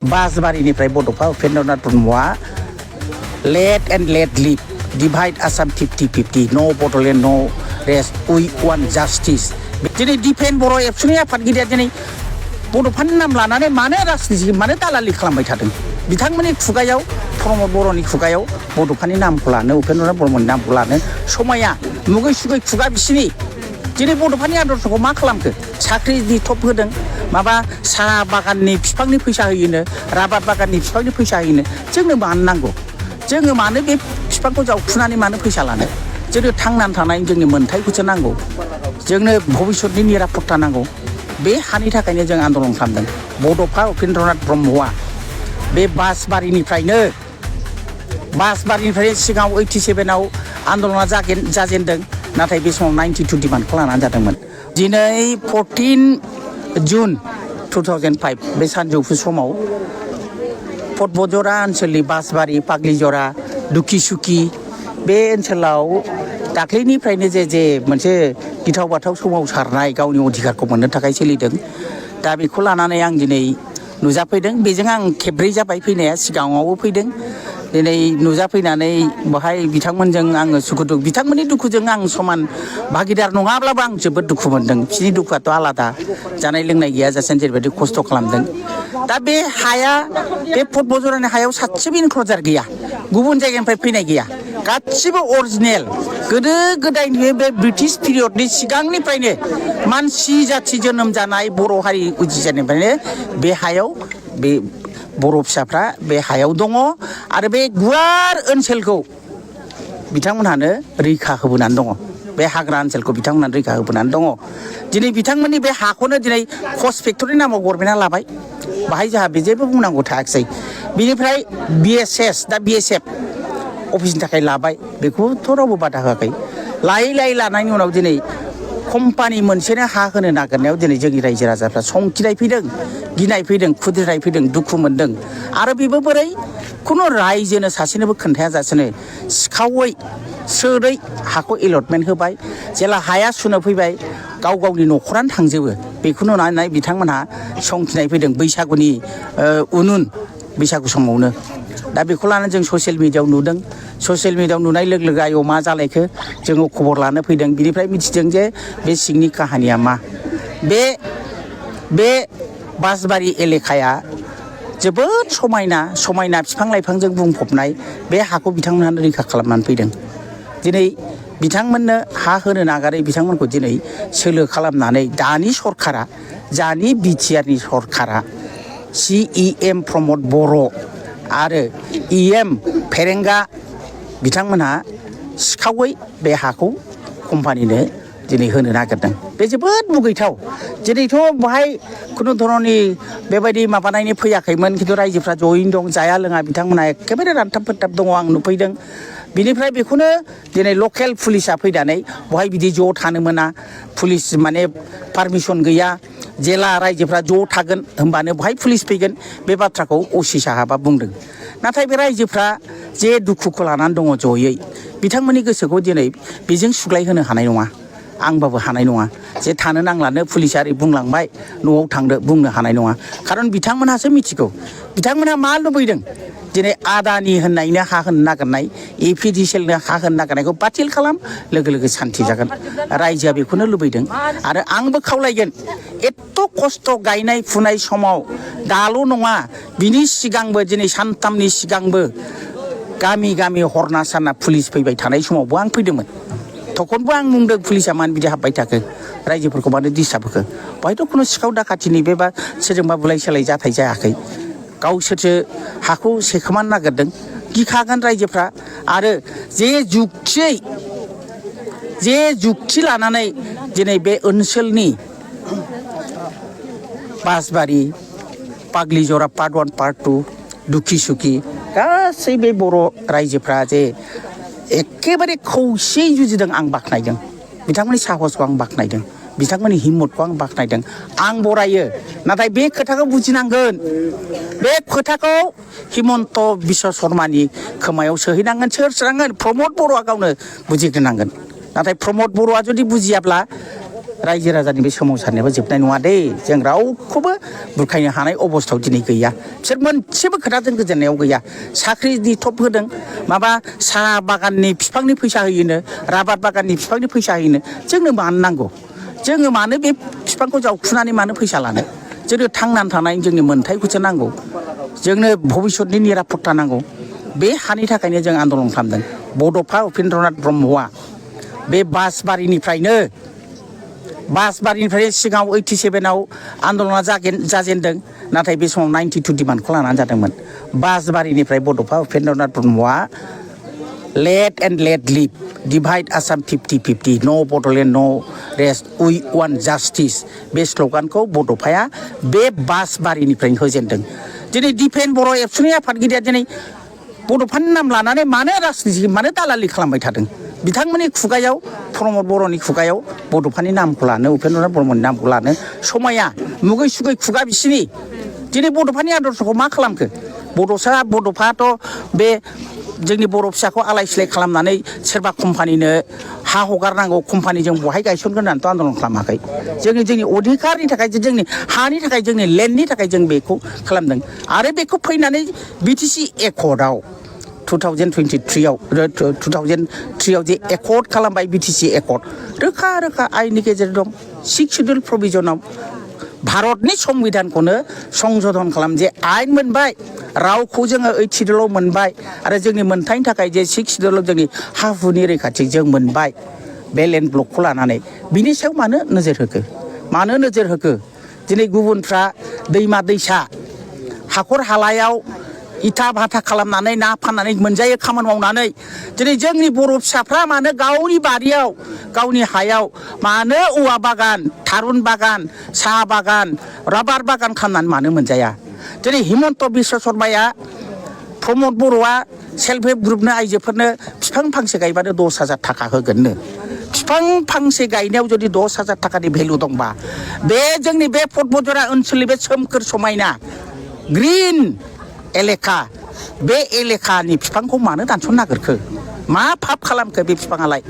बासबारिनिफ्राय बड'फा उपेन्द्रनाथ ब्रह्मआ let and let live divide Assam 50-50 नो बड'लेण्ड नो रेस्ट उइ वान जास्टिस दिनै डिफेन बर' एबसुनि आफादगिरिया दिनै बड'फानि नाम लानानै मानो राजनिति मानो दालालि खालामबाय थादों बिथांमोननि खुगायाव प्रमद बर'नि खुगायाव बड'फानि नामखौ लानो उपेन्द्रनाथ ब्रह्मनि नामखौ लानो समाया मुगै सुगै खुगा बिसिनि दिनै बड'फानि आदर्शखौ मा खालामखो साख्रिनि थप होदों माबा साहा बागाननि बिफांनि फैसा होयोनो राबार बागाननि बिफांनि फैसा होयोनो जोंनो मानो नांगौ जोङो मानो बे बिफांखौ जावखुनानै मानो फैसा लानो जोंनो थांनानै थानायनि जोंनि मोन्थायखौसो नांगौ जोंनो भबिष्यतनि निरापत्ता नांगौ बे हानि थाखायनो जों आन्दलन खालामदों बड'फा उपेन्द्रनाथ ब्रह्मआ बे बासबारिनिफ्रायनो सिगाङाव 87आव आन्दलना जाजेनदों नाथाय बे समाव 92 डिमान्डखौ लानानै जादोंमोन दिनै 14 जुन 2005 बे सानजौफु समाव पटबजरा ओनसोलनि बासबारि पाग्लिजरा दुखिसुखि बे ओनसोलाव दाख्लैनिफ्रायनो जे मोनसे गिथाव बाथाव सोमावसारनाय गावनि अधिकारखौ मोननो थाखाय सोलिदों दा बेखौ लानानै आं दिनै नुजाफैदों बेजों आं खेबब्रै जाबाय फैनाया सिगाङावबो फैदों दिनै नुजाफैनानै बेहाय बिथांमोनजों आङो सुखु दुखु बिथांमोननि दुखुजों आं समान भागिदार नङाब्लाबो आं जोबोद दुखु मोनदों बिसोरनि दुखुआथ' आलादा जानाय लोंनाय गैयाजासे जेरैबायदि खस्थ' खालामदों दा बे हाया बे पटबजरानि हायाव सासेबो इनक्लजार गैया गुबुन जायगानिफ्राय फैनाय गैया गासिबो अरिजिनेल गोदो गोदायनि बे ब्रिटिश पिरियडनि सिगांनिफ्रायनो मानसि जाथि जोनोम जानाय बर' हारि उजिजेननिफ्रायनो बे हायाव बे बर' फिसाफ्रा बे हायाव दङ आरो बे गुवार ओनसोलखौ बिथांमोनहानो रैखा होबोनानै दङ बे हाग्रा ओनसोलखौ बिथांमोनहानो रैखा होबोनानै दङ दिनै बिथांमोननि बे हाखौनो दिनै कस फेक्टरि नामाव गभर्नमेन्टआ लाबाय बाहाय जोंहा बे जेबो बुंनांगौ थायाखिसै बिनिफ्राय BSF अफिसनि थाखाय लाबाय बेखौथ' रावबो बादा होआखै लायै लानायनि उनाव दिनै कम्पानि मोनसेनो हा होनो नागिरनायाव दिनै जोंनि रायजो राजाफ्रा संखिनाय फैदों गिनाय फैदों खुद्रिनाय फैदों दुखु मोनदों आरो बेबो बोरै खुनु रायजोनो सासेनोबो खोन्थायाजासेनो सिखावै सोरै हाखौ एलटमेन्ट होबाय जेला हाया सुनो फैबाय गावनि न'खरानो थांजोबो बेखौ नुनानै बिथांमोनहा संखिनाय फैदों बैसागुनि बैसागु समावनो दा बेखौ लानानै जों ससियेल मिडियायाव नुदों ससियेल मिडियायाव नुनाय लोगो लोगो आयौ मा जालायखो जोङो खबर लानो फैदों बिनिफ्राय मिथिदों जे बे सिंनि काहानिया मा बे बासबारि एलेकाया जोबोद समायना बिफां लाइफांजों बुंफबनाय बे हाखौ बिथांमोनहानो रैखा खालामनानै फैदों दिनै बिथांमोननो हा होनो नागारै बिथांमोनखौ दिनै सोलो खालामनानै दानि बिटिआरनि सरकारा CEM प्रमद बर' आरो EM फेरेंगा बिथांमोनहा सिखावै बे हाखौ कम्पानिनो दिनै होनो नागिरदों बे जोबोद मुगैथाव दिनैथ' बेहाय खुनु धरननि बेबायदि माबानायनि फैयाखैमोन खिन्थु रायजोफ्रा जयैनो दं जाया लोङा बिथांमोनहा एखेबारे रानथाब फोथाब दङ आं नुफैदों बिनिफ्राय बेखौनो दिनै लकेल पुलिसा फैनानै बहाय बिदि ज' थानो मोना पुलिस माने पारमिसन गैया जेला रायजोफ्रा ज' थागोन होमबानो बहाय पुलिस फैगोन बे बाथ्राखौ असि साहाबा बुंदों नाथाय बे रायजोफ्रा जे दुखुखौ लानानै दङ जयै बिथांमोननि गोसोखौ दिनै बेजों सुग्लाय होनो हानाय नङा आंबाबो हानाय नङा जे थानो नांलानो पुलिसा ओरै बुंलांबाय न'आव थांदो बुंनो हानाय नङा खारन बिथांमोनहासो मिथिगौ बिथांमोनहा मा लुबैदों दिनै आदानि होननायनो हा होनो नागिरनाय APDCLनो हा होनो नागिरनायखौ बातिल खालाम लोगो सान्थि जागोन रायजोआ बेखौनो लुबैदों आरो आंबो खावलायगोन एथ' खस्थ' गायनाय फुनाय समाव दाल' नङा बिनि सिगांबो दिनै सानथामनि सिगांबो गामि हरना साना पुलिस फैबाय थानाय समावबो आं फैदोंमोन थखनबो आं बुंदों पुलिसा मानो बिदि हाबबाय थाखो रायजोफोरखौ मानो डिस्टार्ब होखो बेहायथ' खुनु सिखाव दाखाथिनि बा सोरजोंबा बुलाय सोलाय जाथाय जायाखै गावसोरसो हाखौ सेखोमानो नागिरदों गिखागोन रायजोफ्रा आरो जे जुक्ति लानानै दिनै बे ओनसोलनि बासबारि पाग्लिजरा पार्ट 1 पार्ट 2 दुखिसुखि गासै बे बर' रायजोफ्रा जे एखेबारे खौसेयै जुजिदों आं बाख्नायदों बिथांमोननि साहसखौ आं बाख्नायदों बिथांमोननि हिम्मतखौ आं बाख्नायदों आं बरायो नाथाय बे खोथाखौ बुजिनांगोन बे खोथाखौ हिमन्त बिश्व शर्मानि खोमायाव सोहैनांगोन सोर सोनांगोन प्रमद बर'आ गावनो बुजिग्रोनांगोन नाथाय प्रमद बर'आ जुदि बुजियाब्ला रायजो राजानि बे सोमावसारनायाबो जोबनाय नङा दे जों रावखौबो बुरखायनो हानाय अबस्थायाव दिनै गैया बिसोर मोनसेबो खोथाजों गोजोननायाव गैया साख्रिनि थप होदों माबा साहा बागाननि बिफांनि फैसा होयोनो राबार बागाननि बिफांनि फैसा होयोनो जोंनो मानो नांगौ जोङो मानो बे बिफांखौ जावखुनानै मानो फैसा लानो जोंनो थांनानै थानायनि जोंनि मोन्थायखौसो नांगौ जोंनो भबिष्यतनि निरापत्ता नांगौ बे हानि थाखायनो जों आन्दलन खालामदों बड'फा उपेन्द्रनाथ ब्रह्मआ बे बासबारिनिफ्रायनो सिगाङाव 87आव आन्दलना जाजेनदों नाथाय बे समाव 92 डिमान्डखौ लानानै जादोंमोन बासबारिनिफ्राय बड'फा उपेन्द्रनाथ ब्रह्मआ let and let live divide Assam 50-50 नो बड'लेण्ड नो रेस्ट उइ वान जास्टिस बे स्ल'गानखौ बड'फाया बे बासबारिनिफ्रायनो होजेनदों दिनै दिपेन बर' एबसुनि आफादगिरिया दिनै बड'फानि नाम लानानै मानो राजनिति मानो दालालि खालामबाय थादों बिथांमोननि खुगायाव प्रमद बर'नि खुगायाव बड'फानि नामखौ लानो उपेन्द्रनाथ ब्रह्मनि नामखौ लानो समाया मुगै सुगै खुगा बिसिनि दिनै बड'फानि आदर्शखौ मा खालामखो बड'फाथ' बे जोंनि बर' फिसाखौ आलाय सिलाय खालामनानै सोरबा कम्पानिनो हा हगारनांगौ कम्पानिजों बहाय गायसनगोन होननानैथ' आन्दलन खालामाखै जोंनि अधिकारनि थाखाय जोंनि हानि थाखाय जोंनि लेन्डनि थाखाय जों बेखौ खालामदों आरो बेखौ फैनानै बिटिसि एकर्डआव 2003आव जे एकर्ड खालामबाय बिटिसि एकर्ड रोखा रोखा आयेननि गेजेर दं 6 शिडिउल प्रभिजनाव भारतनि संबिधानखौनो संशोधन खालाम जे आयेन मोनबाय रावखौ जोङो 8 शिडिउलाव मोनबाय आरो जोंनि मोनथायनि थाखाय जे 6 शिडिउलाव जोंनि हा हुनि रैखाथि जों मोनबाय बे लेन्ड ब्लकखौ लानानै बिनि सायाव मानो नोजोर होखो दिनै गुबुनफ्रा दैमा दैसा हाखर हालायाव इथा भाथा खालामनानै ना फाननानै मोनजायो खामानि मावनानै दिनै जोंनि बर' फिसाफ्रा मानो गावनि बारियाव गावनि हायाव मानो औवा बागान थारुन बागान साहा बागान राबार बागान खालामनानै मानो मोनजाया दिनै हिमन्त बिश्व शर्माया प्रमद बर'आ सेल्फ हेल्प ग्रुपनो आइजोफोरनो बिफां फांसे गायबानो 10,000 थाखा होगोननो बिफां फांसे गायनायाव जुदि 10,000 थाखानि भेलु दंबा बे जोंनि बे पदमजरा ओनसोलनि बे सोमखोर समायना ग्रिन एलेखा बे एलेखानि बिफांखौ मानो दानस'नो नागिरखो मा फाप खालामखो बे बिफाङालाय